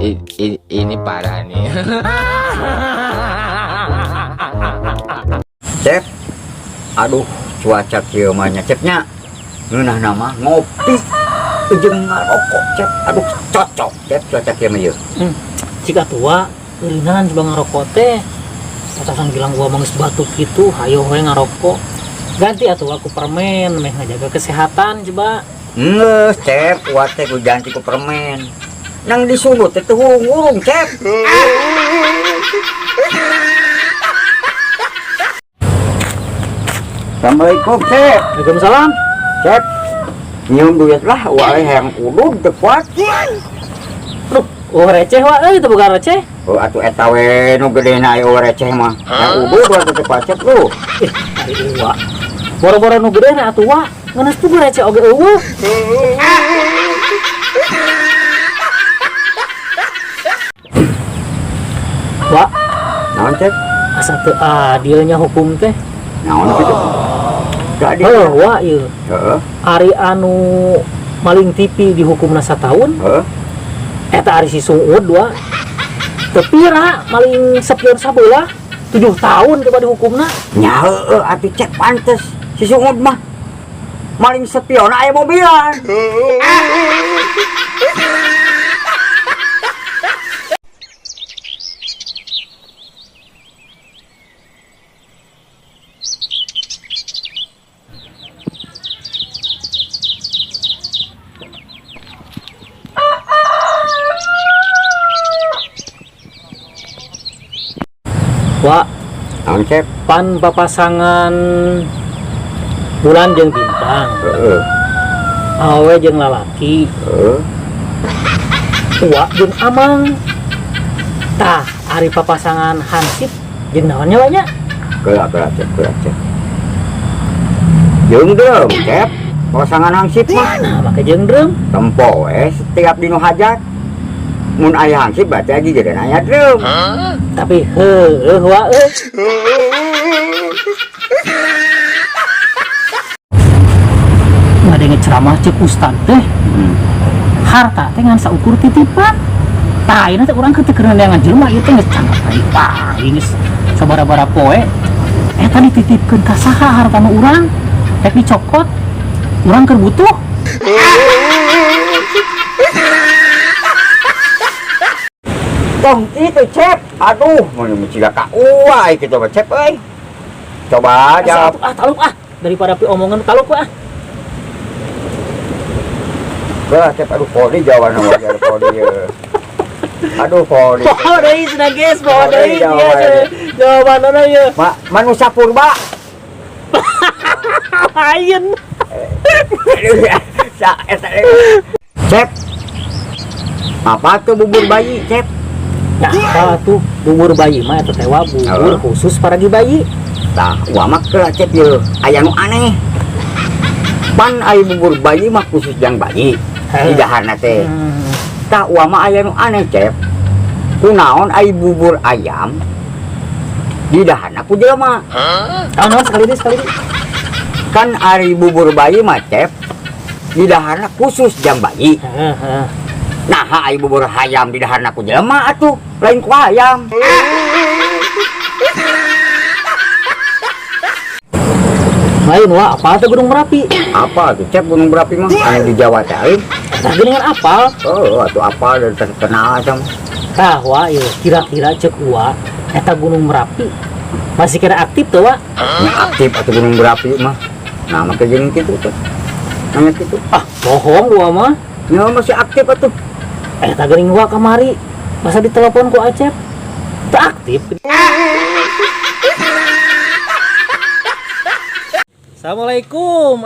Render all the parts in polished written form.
Ini parah nih. Cep, aduh cuaca kieu mah nya Cepnya. Ngeunah nama ngopi jeung ngarokok Cep. Aduh cocok Cep cuaca kieu mah ieu. Jika tua eureunaan coba ngarokok teh. Atasan bilang gua mah geus batuk kitu, hayo we ngarokok. Ganti atuh aku permen meh ngajaga kesehatan coba. Geus Cep, uat teh ku ganti ku permen. Nang disulut teh teu hurung-hurung Cep. Assalamualaikum Cep. Waalaikumsalam. Cep. Nyium duit lah, wae hayang udud teu kuat. Duh, oh receh wa euy teu boga receh. Oh atuh eta we nu gedena aya receh mah. Hayang udud wa teu kuat Cep lu. Ih, ari uwa. Boro-boro nu gedena atuh wa. Ngeunah tuh receh oge eueuh. Wa, Naon Cep? asa teu adil nya hukum teh. Naon kitu? Teu adil. Heuh, wa ieu. Heeh, Ari anu maling TV dihukumna sataun, heeh. eta ari si Suud wa. Teu pira maling sepion sabelah 7 tahun coba dihukumna. Nya heueuh atuh Cep pantes si Sungut mah. Maling spion aya mobilan. Wa, Naon Cep? pan papasangan bulan jeung bintang, Heeh, awe jeung lalaki, heeh. uwa jeung amang. Tah, ari papasangan hansip jeung naon nya wa nya? Geura geura Cep, geura Cep. Jeung deum Cep, pasangan hansip mah. Nah, make jeung drum. Tempo we setiap dinu hajat. Mun aya hansip berarti lagi jadi aya drum. Tapi heueuh wa euy. Ngadenge ceramah ceuk ustad teh, harta teh ngan saukur titipan. Tah, ayeuna teh urang keur teu keur neangan jelema ieu teh geus cangkat pagi geus sabaraha poe. Eta dititipkeun ka saha harta nu urang? Rek dicokot. Urang keur butuh. Tong kitu Cep. Aduh, mun ciga ka uai kitu mah Cep euy. Coba jawab. Ah, taluk ah. Daripada pi omongan taluk ah. Geura Cep, aduh kode jawaban mah aduh kode ye. Aduh kode. Poho deui cenah geus, poho Poho deui deui jawabanna. Jawabanna ieu. Ma manusia purba. Lain. Aduh ya. Sa eta Cep. Apa tuh bubur bayi, Cep? Ya, apa tuh bubur bayi mah eta teh wa bubur Heeh. khusus paragi bayi. Tah, uwa mah geura Cep ye. Aya nu aneh. Pan aya bubur bayi mah khusus jang bayi. Heeh. Di daharna teh. Tah uwa mah aya nu aneh, Cep. Kunaon aya bubur ayam di daharna ku jelema. Ah, naon sekali deui, sekali deui. Kan ari bubur bayi mah Cep di daharna khusus jang bayi. Heeh, heeh. Nah, aya bubur hayam di daharna ku jelema atuh, lain ku hayam. Lain wa, apa teh Gunung Merapi? Apa tuh Cep Gunung Merapi mah? Anu di Jawa teh lain. Tah geuningan apal. Oh, atuh apal dan terkenal eta mah. Tah wa ieu kira-kira ceuk uwa eta Gunung Merapi masih kira aktif teu wa? Nya aktif atuh Gunung Merapi mah. Nah, make jeung kitu teh. Nanya kitu. Ah, bohong uwa mah. Nya masih aktif atuh. Eta geuning wa kamari. Masa ditelepon ku Acep? Teu aktif. Assalamualaikum.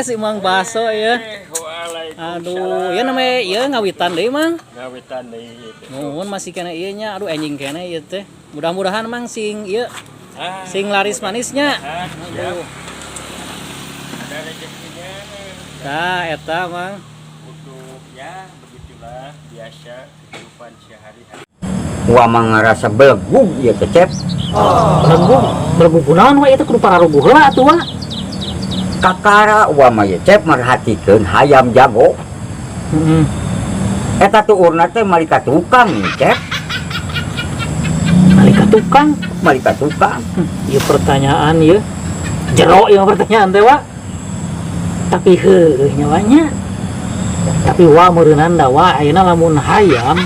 Si Mang Baso ya. Waalaikumsalam. Aduh, ya namanya ieu ngawitan deui Mang. Ngawitan deui. Nuhun masih kena ieu nya. Aduh enjing kene ieu teh. Mudah-mudahan Mang sing ieu Ah, sing laris manisnya. mudah-mudahan, siap. Aduh. Ada rezekinya. Tah eta Mang. Untuk ya begitulah biasa kehidupan sehari-hari. Uwa mah ngarasa belegug ieu teh Cep. Belegug, belegug kunaon wa ieu teh kudu pararuguh heula atuh wa. Kakara uwa mah ieu Cep merhatikeun hayam jago. Heeh. Eta tuurna teh mali ka tukang, Cep. Mali ka tukang. Mali ka tukang. Ieu pertanyaan ieu. Jero ieu pertanyaan teh, Wa. Tapi heueuh nyawanya. Tapi wa meureunnan da wa ayeuna lamun hayam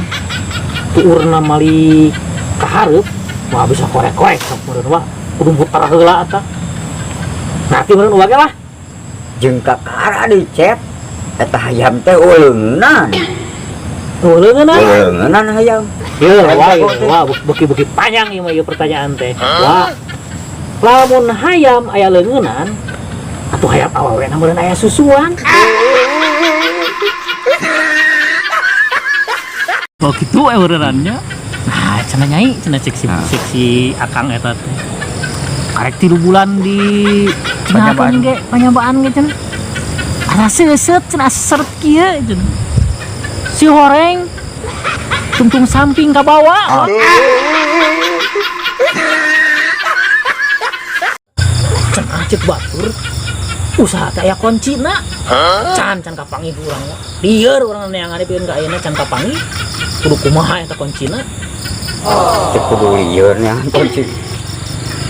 tuurna mali ka hareup, wah bisa korek-korek sok meureun wa. Kudu muter heula eta. Berarti meureun wa ge lah. Jeung kakara deui, Cep. Eta hayam teh uleungan. Uleungan. Uleungan hayam. Ye, wah, wah, beuki-beuki panjang ieu mah ieu pertanyaan teh. Wah. Lamun hayam aya leungeunnan, atuh hayam awewe na meureun aya susuan. Oh kitu we meureunannya. Nah, cenah nyai, cenah cek si cek si Akang eta teh. Karek 3 bulan di Panyabaan ge, panyabaan ge cenah. Asa seuseut cenah seret kieu cenah. Si horeng tungtung samping ka bawah. Can cek batur usaha teh aya kuncina. Can can kapanggih urang mah. Lieur urang neangan pieun ka ayeuna can kapanggih. Kudu kumaha eta kuncina? Cek kudu lieur neangan kunci.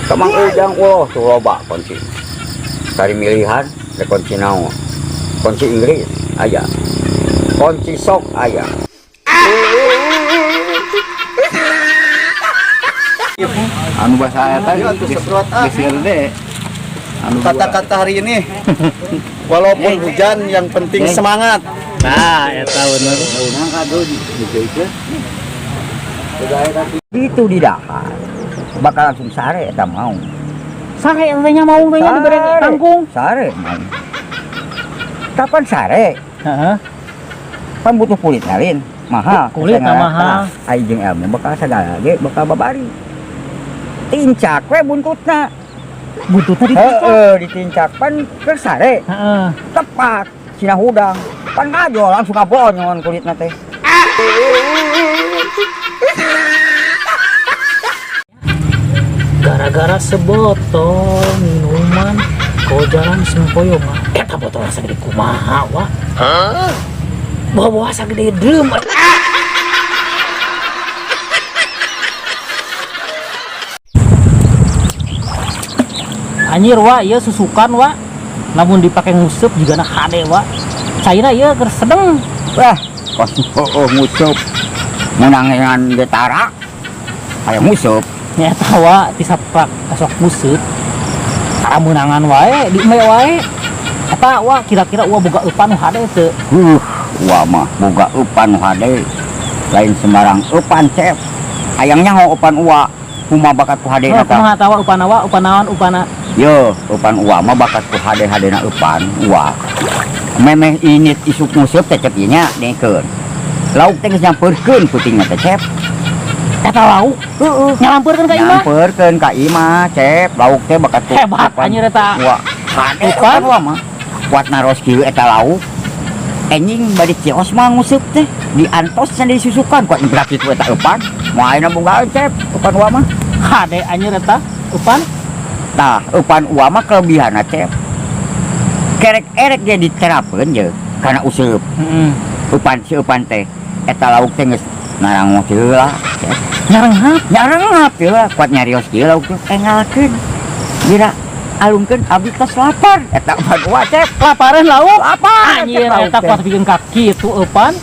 Ka Mang Ujang ulah tuh loba kunci. Cari milihan rek kunci naon. Kunci Inggris aya. Kunci sok aya. Anu bahasa eta geus gede. Anu kata-kata hari ini walaupun hujan yang penting semangat. Nah, eta bener. Itu di dahar. Bakal langsung sare eta mau. Sare eta nya mau teh nya dibere kangkung. Sare mau. Kapan sare? Heeh. Pan butuh kulit lain. Mahal. Kulit Setengah mahal. Ai jeung ilmu bakal sagala ge bakal babari. Tincak we buntutna. Buntutna ditincak. Heeh, ditincak pan keur sare. Heeh. Tepat sina hudang. Pan ngajo langsung ngabonyon kulitna teh. Gara-gara sebotol minuman kau jalan sempoyong. Eta botol sagede kumaha wa? Hah? Bawa-bawa sagede drum. Anjir wa, ieu susukan wa. Lamun dipake nguseup jigana hade wa. Cairna ieu keur sedeng. Wah, kos oh nguseup. Menangan getara. Aya nguseup. Nyata wa tisaprak sok nguseup. Tara meunangan wae, di embe wae. Eta wa kira-kira wa boga eupan nu hade teu? Wa mah boga eupan nu hade. Lain sembarang eupan, Cep. Hayang nyaho eupan uwa. Kumaha bakat ku hade Oh, eta? kumaha tawa eupan wa, eupan naon eupana? Yo, eupan uwa mah bakat ku hade-hadena eupan uwa. Memeh init isuk nguseup teh cep ieu nya dengekeun. Lauk teh geus nyampeurkeun putingna teh, Cep. Eta lauk? Heeh. Nyalampeurkeun ka imah? Nyampeurkeun ka imah, Cep. Lauk teh bakat ku hebat anjir eta. Uwa. Hade Eupan? eupan uwa mah. Kuat naros kieu eta lauk. Enjing bari kios mah nguseup teh. Diantos nya disusukan kuat berat kitu eta eupan. Moal ayeuna bogaan, Cep, eupan uwa mah. Hade anjir eta eupan. Tah, eupan uwa mah kelebihanna, Cep. Kerek-erek dia diterapeun je kana useup. Heeh. Eupan si eupan teh eta lauk teh geus narangoh teh heula, Cep. Nyarenghap, nyarenghap teh heula, kuat nyarios kieu lauk teh engalkeun. Dira alungkeun abdi tos lapar. Eta eupan uwa, Cep. Laparan lauk. Lapar. Anjir Cep, lauk eta teh. Kuat bikin kaki itu eupan.